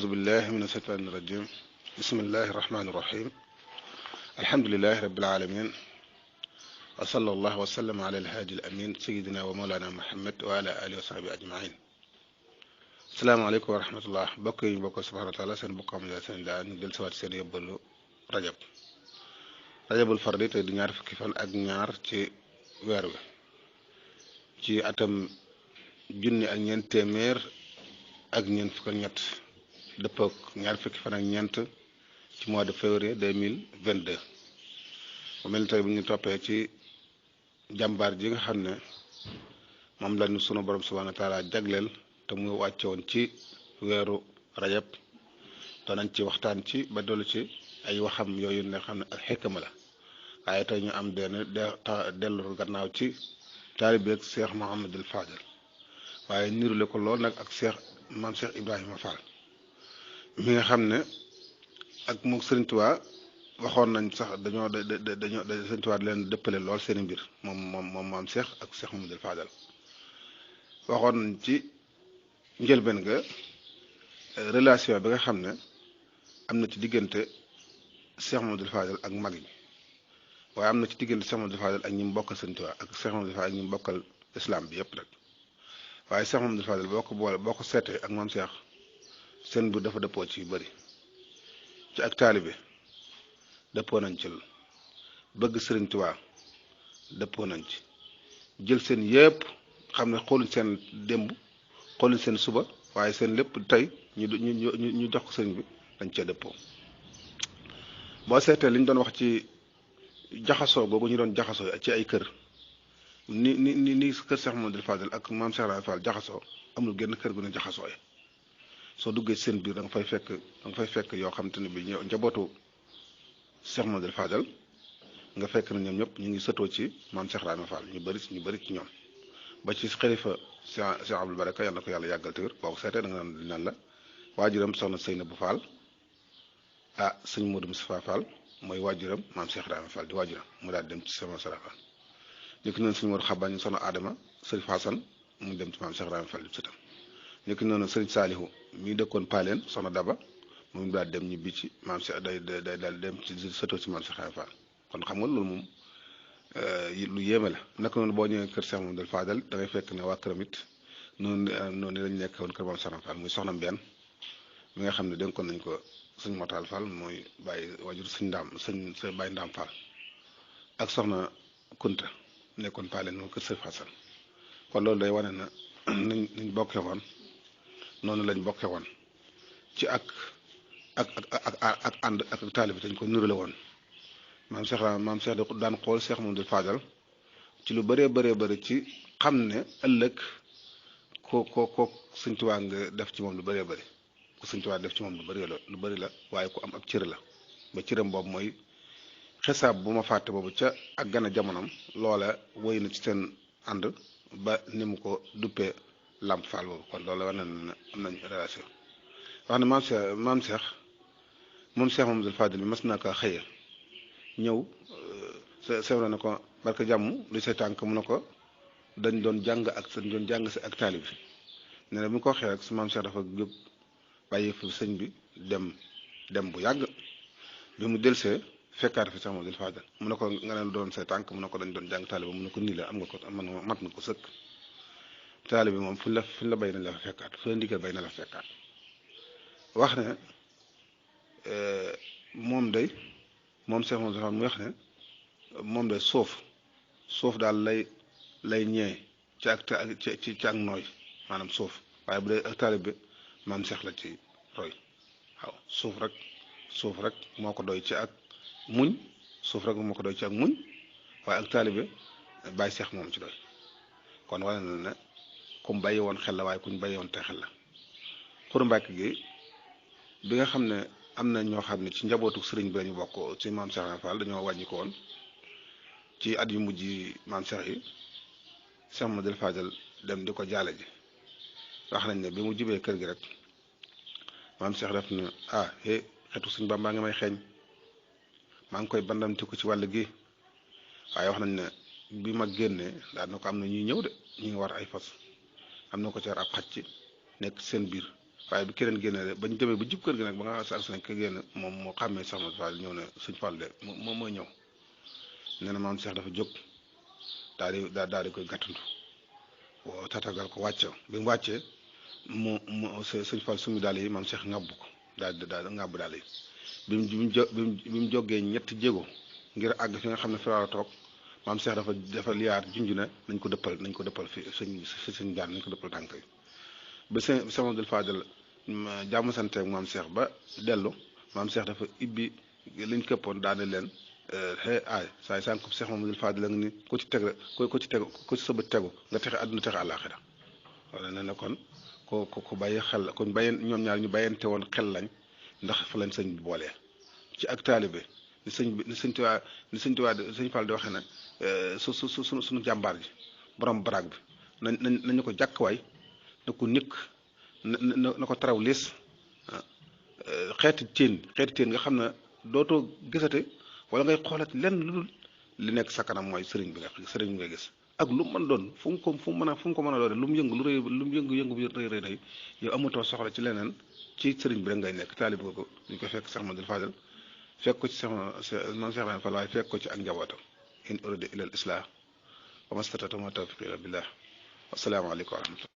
أعوذ بالله من الشيطان الرجيم بسم الله الرحمن الرحيم الحمد لله رب العالمين وصلى الله وسلم على الهادي الأمين سيدنا ومولانا محمد وعلى آله وصحبه أجمعين السلام عليكم ورحمة الله بقي بقى سبحانه وتعالى سن بقى من سن دان دل سوات سن يبلو رجب الفردي تي دي ñaar fukki fan ak ñaar ci wër wi ci atam junni ak ñeent téeméer ak ñeent fukk ak ñett dëppook ñaar fukki fan ak ñeent ci mois de février 2022 mu mel ni tey bu ñu toppee ci jàmbaar ji nga xam ne moom lañu sunu borom subhanahu wa taala jagleel te mu wàcce woon ci weeru rajab danañ ci waxtaan ci ba dollu ci ay waxam yooyu ne xam ne ak xekkama la waaye tey ñu am dellu gannaaw ci taalibeeg Cheikh Mouhamadul Fadel waaye nirule ko lool nag ak maam Cheikh Ibrahima Fall mi nga xam ne ak moom Serigne Touba waxoon nañ sax dañoo Serigne Touba leen dëppale lool seen mbir moom maam Cheikh ak Cheikh Mouhamadul Fadel waxoon nañ ci njëlbeen ga relation bi nga xam ne am na ci diggante Cheikh Mouhamadul Fadel ak mag ñi waaye am na ci diggante Cheikh Mouhamadul Fadel ak ñi mu bokkal Serigne Touba ak Cheikh Mouhamadul Fadel ak ñi mu bokkal islam bi yëpp rek waaye Cheikh Mouhamadul Fadel boo ko seetee ak maam Cheikh seen mbir dafa dëppoo ci yu bëri ci ak taalibe dëppoo nañ ci bëgg Serigne Touba dëppoo nañ ci jël seen yëpp xam ne xooluñ seen démb xooluñ seen suba waaye seen lépp tey ñu jox ko sëriñ bi dañ cee dëppoo boo seetee li ñu doon wax ci jaxasoo googu ñu doon jaxasoo ci ay kër ni kër Cheikh Mouhamadul Fadel ak maam Cheikh Ibra Fall jaxasoo amul genn kër gu ne jaxasooye soo duggee seen biir da nga fay fekk yoo xam te ne bi njabootu Cheikh Mouhamadul Fadel nga fekk na ñoom ñëpp ñu ngi sëtoo ci maam Cheikh Ibra Fall ñu bëri ci ñoom ba ci xalifa Cheikh Abdou Baraka yal na ko yàlla yàggal te wér boo ko seetee da nga naan la waajuram soxna Seynabou Fall sëñ Modou Moustapha Fall mooy waajuram maam Cheikh Ibra Fall di waajuram mu daal dem ci sama Fall ñu ki noonu sëñ Modou Xabañ soxna Adama sëriñ Hassan mu dem ci maam Cheikh Ibra Fall di sëtam ñu ki noonu sëriñ Saalihu mi dëkkoon Paleen soxna Daba moom daal dem ñibbi ci maam Cheikh day daal dem ci sëtoo ci maam Cheikh Ibra Fall kon xam nga loolu moom lu yéeme la naka noonu boo ñëwee kër Cheikh Mouhamadul Fadel da ngay fekk ne waa këram it noonu lañ nekk woon kër maam Cheikh Ibra Fall muy soxna Mbène mi nga xam ne dénkoon nañ ko sëñ Motal Fall mooy bàyyi wajur sëñ bàyyi Ndaam Fall ak soxna Kunta nekkoon Paleen moom kër Sëriñ Hassan kon loolu day wane na niñ bokkee woon noonu lañ bokkee woon ci ak ànd ak taalibe bi dañ ko nurale woon maam Cheikh daan xool Cheikh Mouhamadul Fadel ci lu bëree bëri ci xam ne ëllëg ko Sëñ Tuubaa nga def ci moom lu bëree bëri ku Sëñ Tuubaa def ci moom lu bëri la waaye ku am ab cër la ba cëram boobu mooy xisaab bu ma fàtte boobu ca ak gën a jamonoom loola wéy na ci seen ànd ba ni mu ko duppee Lamp Fall boobu kon loola war na ne am nañ relation wax ne maam Cheikh moom Cheikh Mouhamadul Fadel bi mas naa ko xëye ñëw sewra na ko barka jàmm lu say tànk mu ne ko dañ doon jàng si ak taalib bi ne bu ñu ko waxee rek su maam Cheikh dafa jóg bàyyi fi sëñ bi dem bu yàgg bi mu delsee fekkaat fi Cheikh Mouhamadul Fadel mu ne ko nga ne lu doon say tànk mu ne ko dañ doon jàng taalib mu ne ko nii la am nga ko mat nga ko sëkk taalib bi moom fuñ la bay nañ la fa fekkaat fu la ndigal bay na la fa fekkaat wax ne moom Cheikh Mouhamadul Fadel mu wax ne moom day suuf daal lay ñee ci ak nooy maanaam suuf waaye bu dee ak taalib bi maam Cheikh la ci roy waaw suuf rek moo ko doy ci ak muñ waaye ak taalib bi bàyyi Cheikh moom ci doy kon wane na ne kum bàyyi woon xel la waaye kuñ bàyyi woon te xel la Xuru Mbàkke gi bi nga xam ne am na ñoo xam ne ci njabootu sëriñ bi lañu bokk ci maam Cheikh Ibra Fall dañoo wàññi ko woon ci at yu mujj yi maam Cheikh yi Cheikh Mouhamadul Fadel dem di ko jaale ji wax nañ ne bi mu jibee kër gi rek maam Cheikh def na xetu suñ Bàmba ngi may xeeñ maa ngi koy bandamti ko ci wàll gi waaye wax nañ ne bi ma génnee daal na ko am na ñuy ñëw de ñu ngi war ay fas am na ko ci war ab xaj ci nekk seen biir waaye bi keneen génne bañ demee ba jub kër gi nag ba nga sa ak ka génn moom moo xàmmee Cheikh Modou Fall ñëw ne sëñ Fall de moom mooy ñëw nee na maam Cheikh dafa jóg daal di koy gàttandu woo tatagal ko wàcce bi mu wàccee mu sëñ Fall sumi daal yi maam Cheikh ŋàbb ko daal ŋàbb daal yi bi mu jógee ñetti jéego ngir àgg fi nga xam ne fi la toog maam Cheikh dafa liyaar junj ne nañ ko dëppal fi sëñ jaan nañ ko dëppal tànk yi ba sëñ Modou Fadel jàmm santeeg maam Cheikh ba dellu maam Cheikh dafa ibbi liñ këppoon daane leen ay saay sànq Cheikh Mamadou Fadel la nga ni ku ci teg ku ci sëbët tegu nga texe àdduna texe àllaaxira wala ne na kon ko bàyyi xel kon bàyyi ñoom ñaar ñu bàyyante woon xel lañ ndax fa lañ sëñ bi boolee ci ak taalibe ni sëñ Fall di waxee ne suñu jàmbaar ji borom baraag bi nañu ko jàkkwaay na ko nikk na ko taraw liis xeeti teen nga xam ne dootoo gisate wala ngay xoolati lenn lu dul li nekk sa kanam mooy sëriñ bi nga gis ak lu mu mën doon fu mu ko mën a doone lu mu yëngu lu mu yëngu bi rëy rëy yow amatoo soxla ci leneen ci sëriñ bi rek ngay nekk taalib ko ñu ko fekk Cheikh Modou Fadel fekk ko ci man Cheikh Ibrahima Fall waaye fekk ko ci ak njabootam in urida ila al islah wa mastata'tu ma tawfiqi illa billah wassalaamu aleykum wa rahmatullah